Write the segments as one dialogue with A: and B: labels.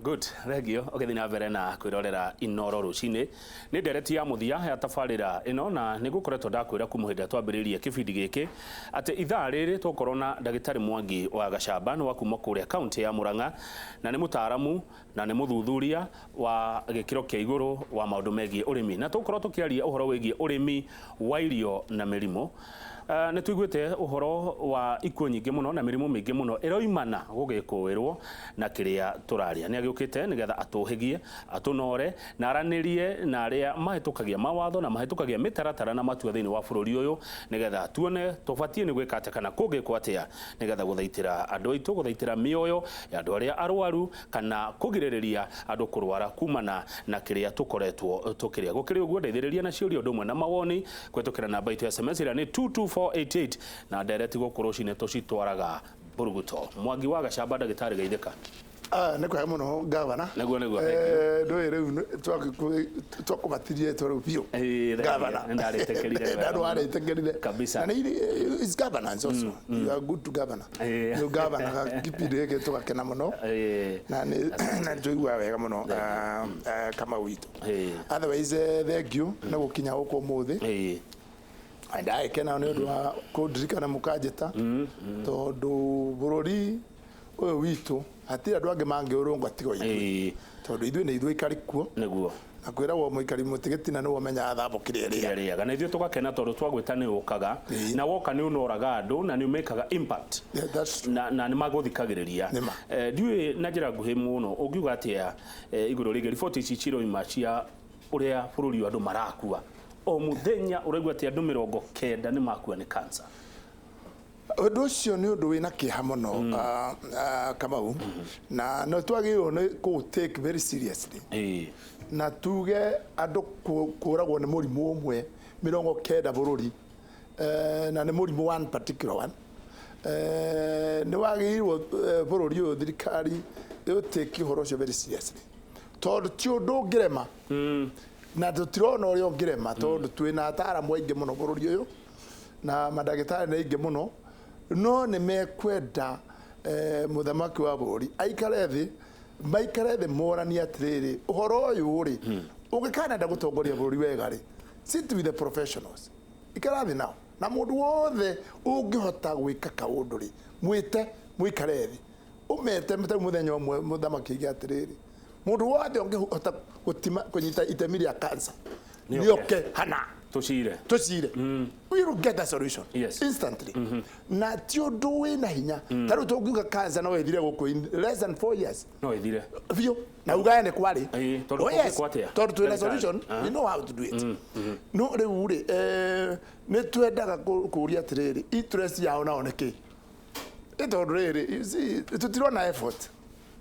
A: Good, thengio. Ũgĩthiĩ na mbere na kwĩrorera Inoro rũcinĩ. Nĩ ndereti ya mũthia ya tabarĩra ĩno, na nĩ ngũkoretwo ndakwĩra kuma hĩndĩ ĩrĩa twambĩrĩirie kĩbindi gĩkĩ atĩ ithaa rĩrĩ tũgũkorwo na ndagĩtarĩ Mwangi wa Gacamba. Nĩ wa kuma kũrĩa kaũntĩ ya Murang'a, na nĩ mũtaaramu na nĩ mũthuthuria wa gĩkĩro kĩa igũrũ wa maũndũ megiĩ ũrĩmi, na tũgũkorwo tũkĩaria ũhoro wĩgiĩ ũrĩmi wa irio na mĩrimũ. Nĩ tũiguĩte ũhoro wa ikuũ nyingĩ mũno na mĩrimũ mĩingĩ mũno ĩroimana gũgĩkũĩrwo na kĩrĩa tũrarĩa. Nĩ agĩũkĩte nĩgetha atũhĩgie, atũnore na aranĩrie na arĩa mahĩtũkagia mawatho na mahĩtũkagia mĩtaratara na matua thĩinĩ wa bũrũri ũyũ, nĩgetha tuone tũbatiĩ nĩ gwĩka atĩa kana kũngĩkwo atĩa nĩgetha gũthaitĩra andũ aitũ, gũthaitĩra mĩoyo ya andũ arĩa arwaru, kana kũgirĩrĩria andũ kũrwara kumana na kĩrĩa tũkoretwo tũkĩrĩa. Gũkĩrĩ ũguo, ndeithĩrĩria na ciũria ũndũ ũmwe na mawoni kũhĩtũkĩra namba itũ ya SMS ĩrĩa nĩ 22488, na ndereti gũkũ rũcinĩ tũcitwaraga mburuguto. Mwangi wa Gacamba, ndagĩtarĩ, geithĩka.
B: Ah, nĩ kwega mũno, gavana.
A: Nĩguo, thank
B: you. Ndũĩ rĩu twakũbatirie twa rĩu biũ.
A: Thank you.
B: Gavana.
A: Nĩ ndarĩtĩkĩrire wega
B: Na
A: mũno.
B: Nĩwarĩtĩkĩrire.
A: Kabisa.
B: Na nĩ it's governance also. You are good to govern. Nĩ ũgavanaga kĩbindi gĩkĩ tũgakena mũno. Na nĩ tũiguaga wega mũno, Kamau witũ. Otherwise, thank you nĩ gũkinya gũkũ ũmũthĩ. Ndagĩkena nĩ ũndũ wa kũndirikana mũkanjĩta, tondũ bũrũri ũyũ witũ hatirĩ andũ angĩ mangĩũrũnga tiga ithuĩ, tondũ ithuĩ nĩ ithuĩ aikari kuo. Na kwĩragwo mũikari mũtĩ gĩtina nĩwe ũmenyaga thambo kĩrĩa ĩrĩa.
A: Rĩaga. Na ithuĩ tũgakena tondũ twagwĩta nĩ ũkaga, na woka nĩ ũnoraga andũ na nĩ ũmĩkaga impact.
B: Yeah, that's true.
A: Na nĩ magũthikagĩrĩria.
B: Nĩ ma.
A: Ndiũĩ na njĩra nguhĩ mũno ũngiuga atĩa igũrũ rĩgiĩ riboti ici ciroima cia ũrĩa bũrũri ũyũ andũ marakua o mũthenya? Ũraigua atĩ andũ 90 nĩ makua nĩ cancer.
B: Ũndũ ũcio nĩ ũndũ wĩna kĩeha mũno, Kamau, na no twagĩrĩirwo nĩ kũ take very seriously, na tuge andũ kũragwo nĩ mũrimũ ũmwe 90 bũrũri, na nĩ mũrimũ one particular one. Nĩ wagĩrĩirwo, bũrũri ũyũ, thirikari ĩũtake ũhoro ũcio very seriously, tondũ ti ũndũ ũngĩrema, na tũtirona ũrĩa ũngĩrema, tondũ twĩna ataaramu aingĩ mũno bũrũri ũyũ na mandagĩtarĩ nĩ aingĩ mũno, no nĩ mekwenda mũthamaki wa bũrũri aikare thĩ, maikare thĩ moranie atĩrĩrĩ, ũhoro ũyũ rĩ, ũngĩkanenda gũtongoria bũrũri wega rĩ, sit with the professionals, ikara thĩ nao, na mũndũ wothe ũngĩhota gwĩka kaũndũ rĩ, mwĩte mũikare thĩ, ũmete ta mũthenya ũmwe mũthamaki aige atĩrĩrĩ, mũndũ wothe ũngĩhota gũtima kũnyita itemi rĩa cancer
A: Nĩ
B: nĩ oke hana
A: tũcire.
B: Tũcire, we will get a solution instantly, na ti ũndũ wĩna hinya. Ta rĩu tũngiuga cancer no ĩthire gũkũ in less than 4 years.
A: No ĩthire.
B: Biũ, na ugae nĩ kwarĩ.
A: Tondũ
B: Oh, yes.
A: kũngĩkwo atĩa?
B: Tondũ twĩna
A: Ndagĩtarĩ.
B: solution, we know how to do it. No rĩu rĩ, nĩ twendaga kũũria atĩrĩrĩ, interest yao nao nĩ kĩ? Ĩ tondũ rĩrĩ, you see, tũtirona effort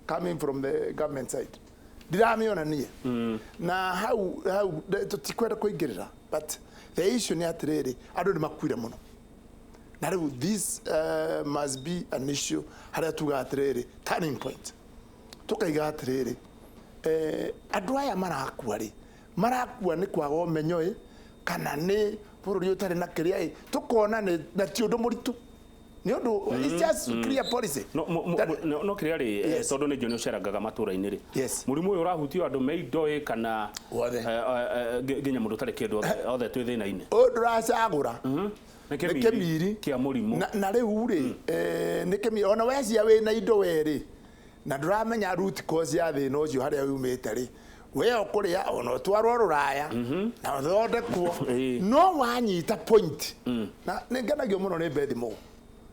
B: coming from the government side, ndiramĩona niĩ, na hau hau tũtikwenda kũingĩrĩra, but the issue nĩ atĩrĩrĩ, andũ nĩ makuire mũno, na rĩu this must be an issue harĩa tuga atĩrĩrĩ, turning point, tukaiga atĩrĩrĩ, andũ aya marakua rĩ, marakua nĩ kwaga ũmenyo ĩ, kana nĩ bũrũri ũtarĩ na kĩrĩa ĩ, tũkona nĩ na ti ũndũ mũritũ, nĩ ũndũ it's just clear policy.
A: No kĩrĩa rĩ, tondũ nĩ njũĩ nĩ ũcerangaga matũra-inĩ rĩ, mũrimũ ũyũ ũrahutio andũ me indo ĩ, kana
B: Othe.
A: Nginya mũndũ ũtarĩ kĩndũ, othe othe twĩ thĩna-inĩ?
B: Ũyũ ndũracagũra.
A: Nĩ
B: nĩ
A: kĩmiri
B: kĩmiri
A: kĩa mũrimũ.
B: Na rĩu rĩ, nĩ kĩmiri ona wecia wĩna indo we rĩ, na ndũramenya root cause ya thĩna ũcio harĩa yumĩte rĩ, we ũkũrĩa ona ũtwarwo rũraya na ũthondekwo. No wanyita point, na nĩ ngenagio mũno nĩ Bethi Mugo,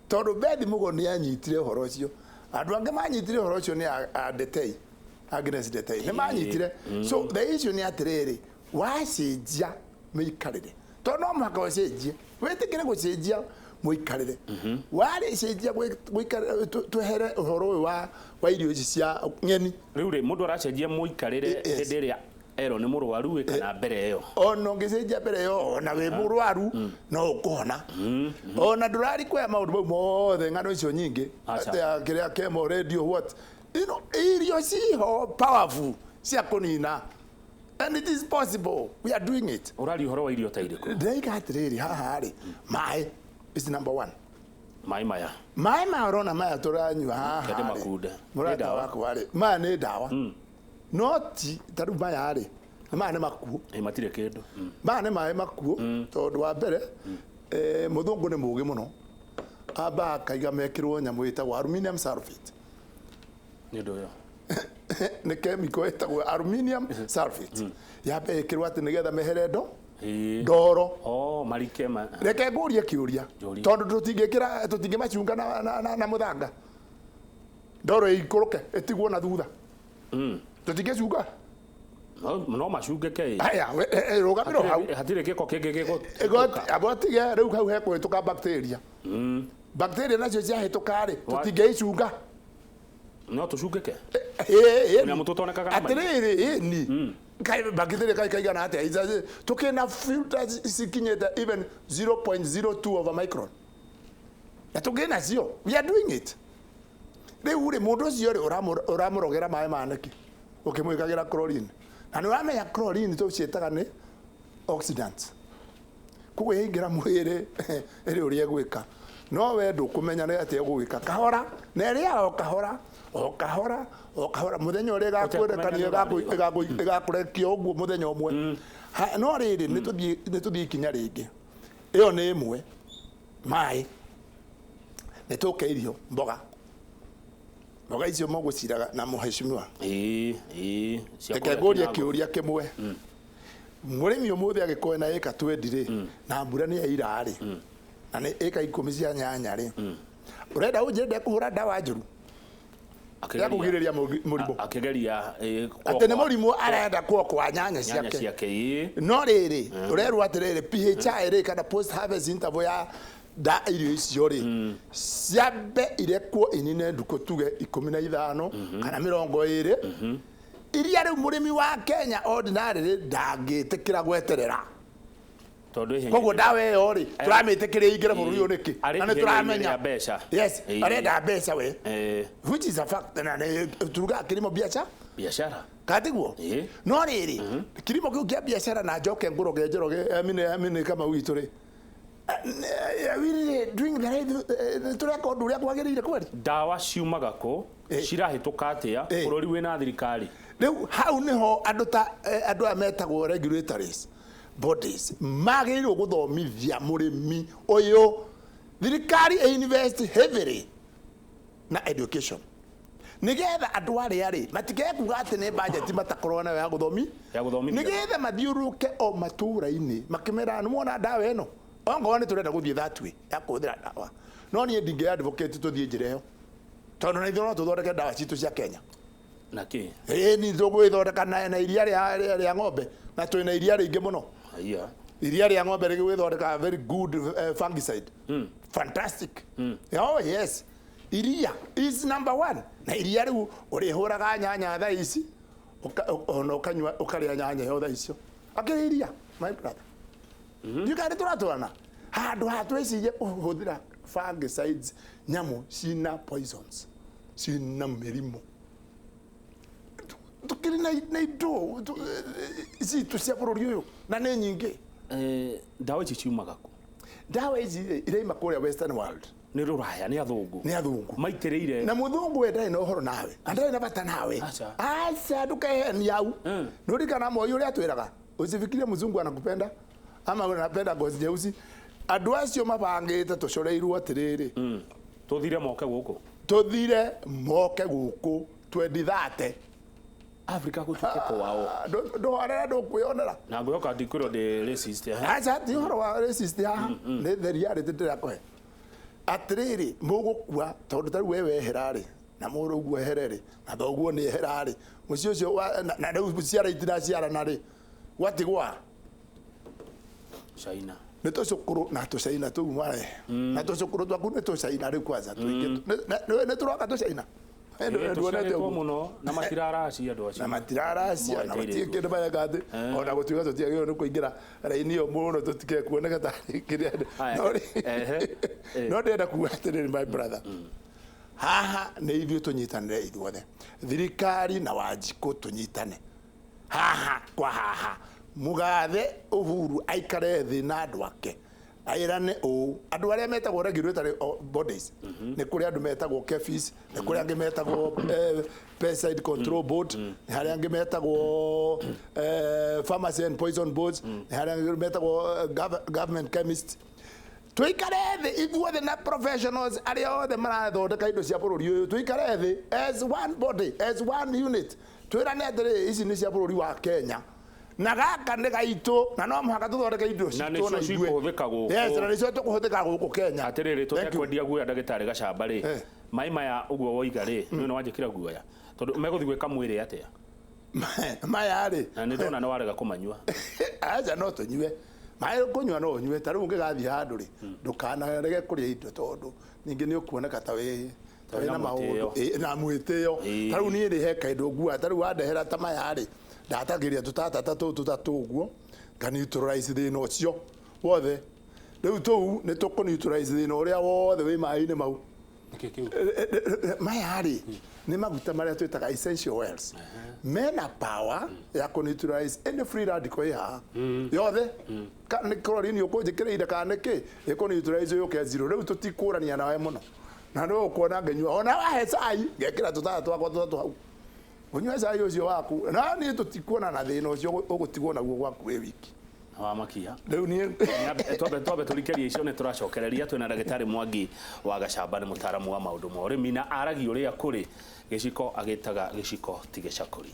B: tondũ Bethi Mugo nĩ anyitire ũhoro ũcio. Andũ angĩ manyitire ũhoro ũcio nĩ a Ndetei, Agnes Ndetei, nĩ manyitire. So the issue nĩ atĩrĩrĩ, wacenjia mĩikarĩre, tondũ no mũhaka ũcenjie, wĩtĩkĩre gũcenjia mũikarĩre, warĩcenjia twehere ũhoro ũyũ wa irio ici cia ng'eni.
A: Rĩu rĩ, mũndũ aracenjia mũikarĩre
B: Yes.
A: hĩndĩ ĩrĩa erwo nĩ mũrwaru ĩ, kana mbere ĩyo?
B: Ona ũngĩcenjia mbere ĩyo, ona wĩ mũrwaru no ũkũhona, ona ndũrari kwaya maũndũ mau mothe, ng'ano icio nyingĩ.
A: Aca.
B: Atĩ ya kĩrĩa kemo radio, what you know, irio ciho powerful cia kũnina, and it is possible, we are doing it.
A: Ũraria ũhoro wa irio ta irĩkũ?
B: Ndĩraiga atĩrĩrĩ, haha rĩ, maĩ is number one.
A: Maĩ maya.
B: Maĩ maya ũrona maya tũranyua haha
A: Kende
B: rĩ,
A: makunde. Nĩ
B: mũrata
A: ndawa.
B: wakwa rĩ, maya nĩ ndawa. No ti ta rĩu maya rĩ, maya nĩ makuũ.
A: Ĩ matirĩ kĩndũ.
B: Maya nĩ maĩ makuũ tondũ wa mbere mũthũngũ nĩ mũũgĩ mũno, amba akaiga mekĩrwo nyamũ ĩtagwo aluminium sulfate.
A: Nĩ ũndũ ũyũ.
B: Nĩ chemical ĩtagwo aluminium sulfate, yambe ĩkĩrwo atĩ nĩgetha mehere ndo ndoro.
A: Oh, marike ma.
B: Reke ngũrie kĩũria.
A: Njũria.
B: Tondũ tũtingĩkĩra, tũtingĩmacunga na mũthanga, ndoro ĩikũrũke ĩtigwo na thutha, tũtingĩcunga.
A: No macungĩke ĩ.
B: Aya, rũgamĩrwo hau.
A: Hatirĩ gĩko kĩngĩ gĩgũ.
B: Amba tige rĩu hau hekũhĩtũka bacteria. Bacteria nacio ciahĩtũka rĩ, tũtingĩicunga.
A: No tũcungĩke.
B: Ĩ,
A: Nyamũ tũtonekaga na maitho.
B: Atĩrĩrĩ, ĩni bacteria kai kaigana atĩa? Tũkĩna filters cikinyĩte even 0.02 of a micron, na tũkĩna cio, we are doing it. Rĩu rĩ, mũndũ ũcio rĩ, ũramũrogera maĩ ma nĩkĩ ũkĩmwĩkagĩra chlorine? Na nĩ ũramenya chlorine tũciĩtaga nĩ oxidants, koguo yaingĩra mwĩrĩ ĩrĩ ũrĩa ĩgwĩka, no we ndũkũmenya nĩ atĩa ĩgũgĩka, kahora na ĩrĩaga o kahora o kahora o kahora, mũthenya ũrĩa ĩgakwerekania ĩgakũrekia ũguo mũthenya ũmwe. No rĩrĩ, nĩ tũthiĩ ikinya rĩngĩ. Ĩyo nĩ ĩmwe, maĩ. Nĩ tũke irio, mboga. Mboga icio mũgũciraga na mũheshimiwa.
A: Ĩ, ĩ. Cia
B: Reke
A: kũrĩa
B: ngũrie
A: Kinango.
B: Kĩũria kĩmwe. Mũrĩmi ũmũthĩ angĩkorwo ena ĩka 20 rĩ, na mbura nĩ yaira rĩ, na nĩ ĩka 10 cia nyanya rĩ, ũrenda ũnjĩre ndekũhũra ndawa njũru ya kũgirĩrĩria mũrimũ?
A: Akĩgeria
B: Atĩ nĩ mũrimũ arenda kuokoa nyanya
A: nyanya
B: ciake.
A: Ciake ĩ.
B: No rĩrĩ, ũrerwo atĩrĩrĩ, PHI rĩ, kana post harvest interval ya nda irio icio rĩ, ciambe irekwo inine ndukũ tuge 15 kana 20, iria rĩu mũrĩmi wa Kenya ordinary rĩ ndangĩtĩkĩra gweterera.
A: Tondũ ihenya.
B: Koguo ndawa ĩyo rĩ, tũramĩtĩkĩria ĩingĩre bũrũri ũyũ nĩkĩ?
A: Arĩ
B: Na nĩ
A: ihenya-inĩ
B: tũramenya
A: rĩa mbeca.
B: Yes, arenda mbeca we, which is a fact, na nĩ turugaga kilimo biacara.
A: Biacara.
B: Katiguo. No rĩrĩ, kilimo kĩu kĩa biacara, na njoke ngũroge Njoroge amine amine kama witũ rĩ, we really doing the right, tũreka ũndũ ũrĩa kwagĩrĩire kweri?
A: Ndawa ciumaga kũ? Cirahĩtũka atĩa? Bũrũri wĩna thirikari.
B: Rĩu hau nĩho andũ ta andũ aya metagwo regulatories bodies magĩrĩirwo gũthomithia mũrĩmi ũyũ. Thirikari ĩ invest heavily na education nigetha andũ arĩa rĩ matikee kuga atĩ nĩ budget matakorwo nayo ya gũthomi
A: Ya gũthomithia.
B: Nigetha mathiũrũrũke o matũra-inĩ makĩmeraga nĩ mwona ndawa ĩno, ongorwo nĩ tũrenda gũthiĩ that way ya kũhũthĩra ndawa. No niĩ ndingĩ advocate tũthiĩ njĩra ĩyo, tondũ na ithuĩ no tũthondeke ndawa citũ cia Kenya.
A: Na kĩ?
B: Ĩĩ, ni tũgwĩthondeka na iria rĩa ng'ombe, na twĩna iria rĩingĩ mũno.
A: Haiya.
B: Iria rĩa ng'ombe rĩgwĩthondeka very good fungicide, fantastic. Oh yes, iria is number one, na iria rĩu ũrĩhũraga nyanya thaa ici, ona ũkanyua ũkarĩa nyanya ĩyo thaa icio akĩrĩ iria, my brother. Ndiũĩ nĩ tũratwarana handũ ha twĩcirie kũhũthĩra fungicides, nyamũ cina poisons, cina mĩrimũ. Tukĩrĩ na indo citũ cia bũrũri ũyũ na nĩ nyingĩ.
A: Ndawa ici ciumaga kũ?
B: Ndawa ici rĩ, iraima kũrĩa western world.
A: Nĩ rũraya, nĩ athũngũ.
B: Nĩ athũngũ.
A: Maitĩrĩire.
B: Na mũthũngũ we ndarĩ na ũhoro nawe na ndarĩ na bata nawe.
A: Aca.
B: Aca, ndũkehenia hau. Nĩũririkana Moi ũrĩa atwĩraga, usifikirie mzungu anakupenda ama unapenda ngozi nyeusi. Andũ acio mabangĩte tũcoreirwo atĩrĩrĩ,
A: Tũthire moke gũkũ.
B: Tũthire moke gũkũ 2030.
A: Afrika gũtuĩke kwao.
B: Ndũhorera, ndũkwĩonera.
A: Na ngwĩhoka ndikwĩrwo ndĩ racist, eh?
B: Aca, ti ũhoro wa racist haha, nĩ the reality ndĩrakũhe. Atĩrĩrĩ, mũgũkua tondũ ta rĩu we wehera rĩ, na mũrũ ũguo ehere rĩ, na thoguo nĩ ehera rĩ, mũciĩ ũcio na rĩu ciara itiraciarana rĩ, gwatigwa
A: China.
B: Nĩ tũcũkũrũ na tũcaina tũu marehe, na tũcũkũrũ twaku nĩ tũcaina rĩu kwanza tũingĩ. Nĩ tũroka tũcaina. Nduonete
A: Tũciarĩtwo
B: ũguo?
A: Mũno na matiraracia andũ acio.
B: Na matiraracia na
A: Moete
B: matirĩ
A: irĩtu.
B: kĩndũ mareka atĩ ona gũtuĩka tũtiagĩrĩirwo nĩ kũingĩra raini ĩyo mũno tũtikae kuoneka tarĩ kĩrĩa.
A: Haya,
B: No no ndĩrenda kuga atĩrĩrĩ, my brother, haha nĩ ithuĩ tũnyitanĩre ithuothe, thirikari na Wanjikũ, tũnyitane haha kwa haha. Mũgathe Uhuru aikare thĩ na andũ ake. Airane ũũ, andũ arĩa metagwo regulatory bodies, nĩ kũrĩ andũ metagwo KEPHIS, nĩ kũrĩ angĩ metagwo Pesticide Control Board, nĩ harĩ angĩ metagwo Pharmacy and Poison Boards, nĩ harĩ angĩ metagwo government chemist. Tuikare thĩ ithuothe na professionals arĩa othe marathondeka indo cia bũrũri ũyũ, tuikare thĩ as one body, as one unit, twĩrane atĩrĩ, ici nĩ cia bũrũri wa Kenya na gaka nĩ gaitũ, na no mũhaka tũthondeke indo
A: Na
B: citũ
A: nĩcio
B: na ithuĩ.
A: cikũhũthĩka gũkũ.
B: Yes, na nĩcio tũkũhũthĩka gũkũ Kenya.
A: Atirĩrĩ,
B: Thank you.
A: tũtekwendia guoya, ndagĩtarĩ Gacamba rĩ, maĩ maya ũguo woiga rĩ, nĩ wanjĩkĩra guoya, tondũ megũthiĩ gwĩka mwĩrĩ atĩa?
B: Maya rĩ,
A: Na nĩ ndona nĩ warega kũmanyua.
B: Aca, no tũnyue maĩ, kũnyua no ũnyue. Ta rĩu ũngĩgathiĩ handũ rĩ, ndũkanarege kũrĩa indo, tondũ ningĩ nĩ ũkuoneka ta wĩ
A: na
B: na maũndũ
A: mwĩtĩo.
B: Na mwĩtĩo. Ta rĩu niĩ rĩ, he kaĩndũ nguaga. Ta rĩu wandehera ta maya rĩ, ndatagĩria tũtata ta tũu tũtatũ ũguo, nga neutralize thĩna ũcio wothe. Rĩu tũu nĩ tũkũ neutralize thĩna ũrĩa wothe wĩ maĩ-inĩ mau.
A: Nĩkĩ kĩu?
B: Maya rĩ, nĩ maguta marĩa twĩtaga essential oils, mena power ya kũ neutralize any free radical ĩ haha yothe. Nĩ chlorine ũkũnjĩkĩrĩire kana nĩ kĩ, ĩkũ neutralize yũke zero. Rĩu tũtikũrania nawe mũno, na nĩ ũkuona ngĩnyua ona wahe cai, ngekĩra tũtata twakwa tũtatũ hau, ũnyue cai ũcio waku, na niĩ tũtikuona na thĩna ũcio ũgũtigwo naguo gwaku wĩ wiki.
A: Wamakia.
B: Rĩu niĩ
A: Twambe tũrikerie icio, nĩ tũracokereria. Twĩna ndagĩtarĩ Mwangi wa Gacamba, nĩ mũtaaramu wa maũndũ ma ũrĩmi na aragia ũrĩa kũrĩ. Gĩciko agĩtaga gĩciko, ti gĩcakũri.